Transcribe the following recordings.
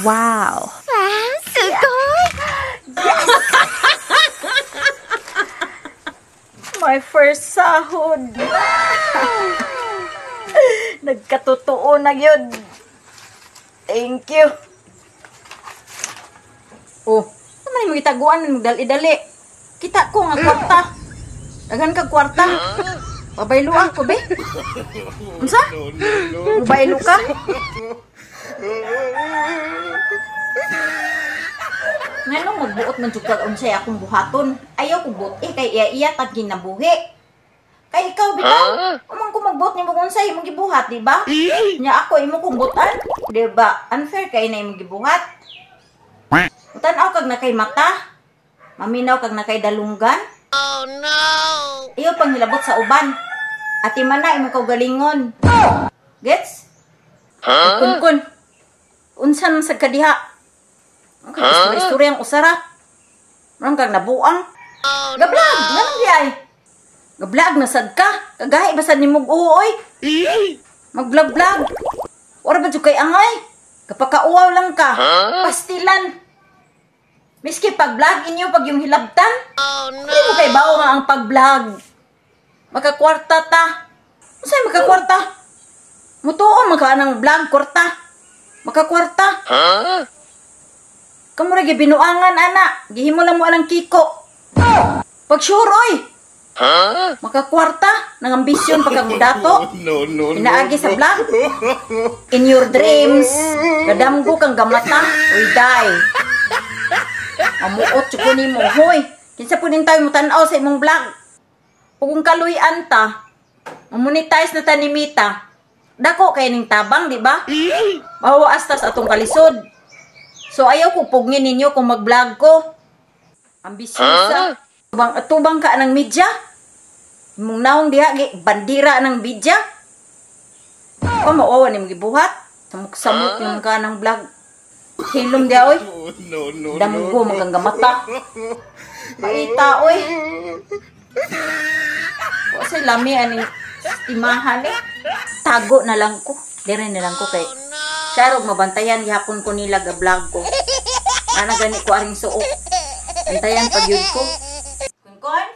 Wow. すごい。 My first sahod. Nagkatotoo na yun. Thank you. Oh, naman mo gitaguan magdali-dali. Kita ko nga kwarta. Daghan kag kwarta. Pabaylo ako be. Unsa? Mubaylo ka? Ngano magbuot man jud kag unsay akong buhaton? Ayaw ko buot eh kay iya-iya tag ginabuhi. Kay ikaw bitaw, umang ko magbuot nimo kung unsay imong gibuhat, di ba? Nya ako imo kong buotan, di ba? Unfair kay na imong gibuhat. Tan-aw kag nakay mata. Maminaw kag nakay dalunggan. Oh no! Iyo panghilabot sa uban. Ati man na imong kaugalingon. Gets? Huh? Kun kun. Unsa man sad ka diha? Ang kay huh? Istorya ang usara. Murang kag nabuang. Gablag, nganong di ay? Gablag na sad ka. Kagahi ba sad nimog uoy? Magblog-blog. Ora ba jud kay angay? Kapakauwaw lang ka. Pastilan. Miski pag-vlog inyo pag yung hilabtan. Oh no! Hindi mo kay bawo nga ang pag-vlog. Makakwarta ta. Unsay makakwarta? Mutuo man ka ng vlog kwarta. Makakwarta. Huh? Kamo ra gibinuangan ana. Gihimo lang mo anang kiko. Pag sure oy, Huh? makakwarta nang ambisyon pagkagudato. No, no, no. Pinaagi sa vlog. In your dreams, gadamgo kang gamata, uy day. Amuot jud ko nimo, hoy. Kinsa pud tayo mo tan-aw sa imong vlog? Ug kung kaluy-an ta, monetize na ta ni Mita. Dako kay ning tabang, di ba? Mawaas ta sa atong kalisod. So ayaw ko pugngin ninyo kung mag-vlog ko. Ambisyosa. Tubang, tubang ka ng media. Imong naong diha gi bandira ng media. O mauwa ni gibuhat. Samok-samok yung ka ng vlog. Hilom diha oy. No, no, no. Damgo magang mata. Paita oy. Wa say lami aning timahan eh. Tago na lang ko. Dire na lang ko kay Siya rog mabantayan gihapon ko nila ga vlog ko. Ana gani ko aring suok. Bantayan pag yun ko. Kunkon?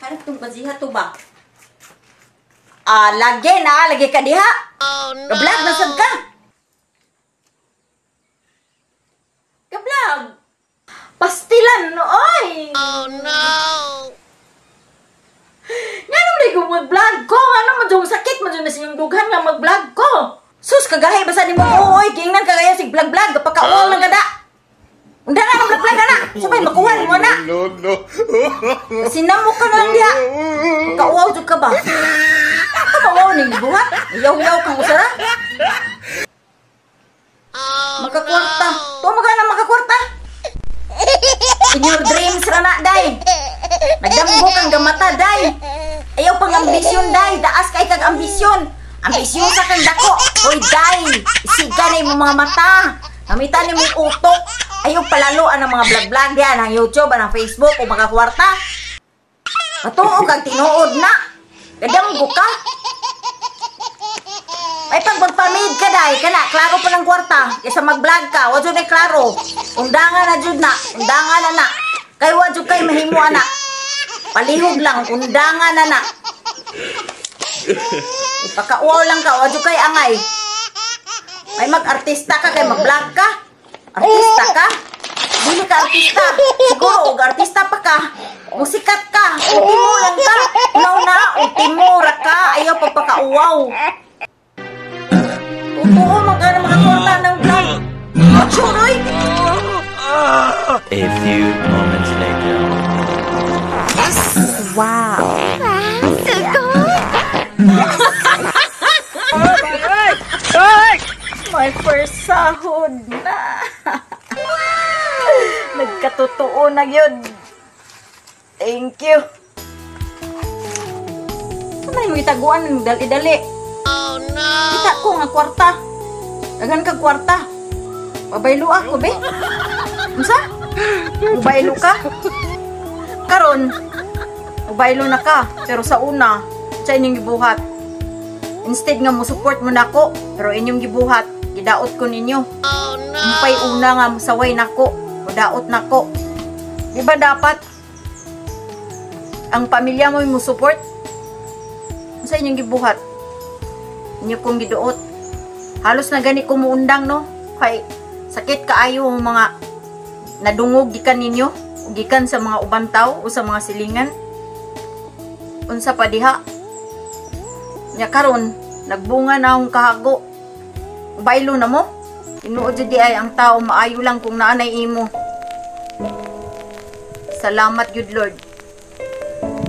Harap tong baziha to ba? Ah, lagi na, lagi ka diha. Oh no! Ga-vlog na sad ka. Ga-vlog. Pastilan no oy. Oh no! Ngano man ko mag-vlog ko? Ngano man jud sakit man jud na sa inyong dughan nga mag-vlog ko? Sus kagahi basta nimo oy, gingnan kagaya sig vlog-vlog gapakauwaw lang kada. Unda na ang vlog-vlog ana. Sabay makuha nimo na. No, no. Sinamo ka na lang diha. Kauwaw jud ka ba? Kamawaw ning buhat. Yaw-yaw kang usara. Oh Makakwarta. no! Tumo ka na makakwarta. In your dreams ra na day. Nagdamgo kang gamata day. Ayaw pang ambisyon day. Daas kay kag ambisyon. Ambisyon sa kang dako. Hoy day. Isiga na imong mga mata. Gamitan nimong utok. Ayaw palalo ang mga vlog-vlog diyan ang YouTube, ang Facebook o makakwarta. Matuo kag tinuod na. Gadamgo ka. Ay pag magpamid ka day, kana klaro pa ng kwarta. Kaysa mag-vlog ka, wa jud ay klaro. Undangan na jud na, undangan na na. Kay wa jud kay mahimo ana. Palihog lang, undangan na na. Ipakauwaw lang ka, wa jud kay angay. Ay mag-artista ka kay mag-vlog ka. Artista ka? Dili ka artista. Siguro og artista pa ka. Musikat ka. Ultimo lang ka. Ulaw na, ultimo ra ka. Ayaw pagpakauwaw. Totoo man ka na makakorta ng vlog. Machuroy! A few moments later. Wow. すごい。 My first sahod na. Nagkatotoo na yun. Thank you. Ano mo gitaguan dali-dali? Oh no! Kita ko nga kwarta. Daghan kag kwarta. Pabaylo ako be. Unsa? Mubaylo ka? Karon, mubaylo na ka. Pero sa una, sa inyong gibuhat. Instead nga mo support mo nako, pero inyong gibuhat, Gidaot ko ninyo. Oh no! Umpay una nga musaway nako, mudaot nako. Di ba dapat ang pamilya mo mo support? Unsa inyong gibuhat? Inyo kong giduot. Halos na gani ko muundang, no? Kay sakit kaayo ang mga nadungog gikan ninyo o gikan sa mga ubang tao o sa mga silingan. Unsa pa diha? Nya karon nagbunga na akong kahago. Baylo na mo. Tinuod jud di ay ang tao maayo lang kung naanay imo. Salamat jud, Lord.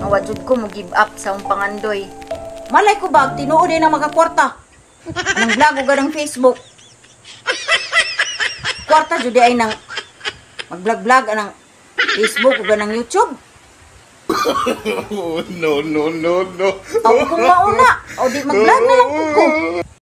Nga wa jud ko mo give up sa akong pangandoy. Malay ko ba tinuod din ang magakwarta? Anang vlog ug anang Facebook. Kwarta jud di ay nang mag-vlog-vlog anang Facebook ug anang YouTube. Oh, no, no, no, no. Aw kung mauna, o di mag-vlog na lang pud ko.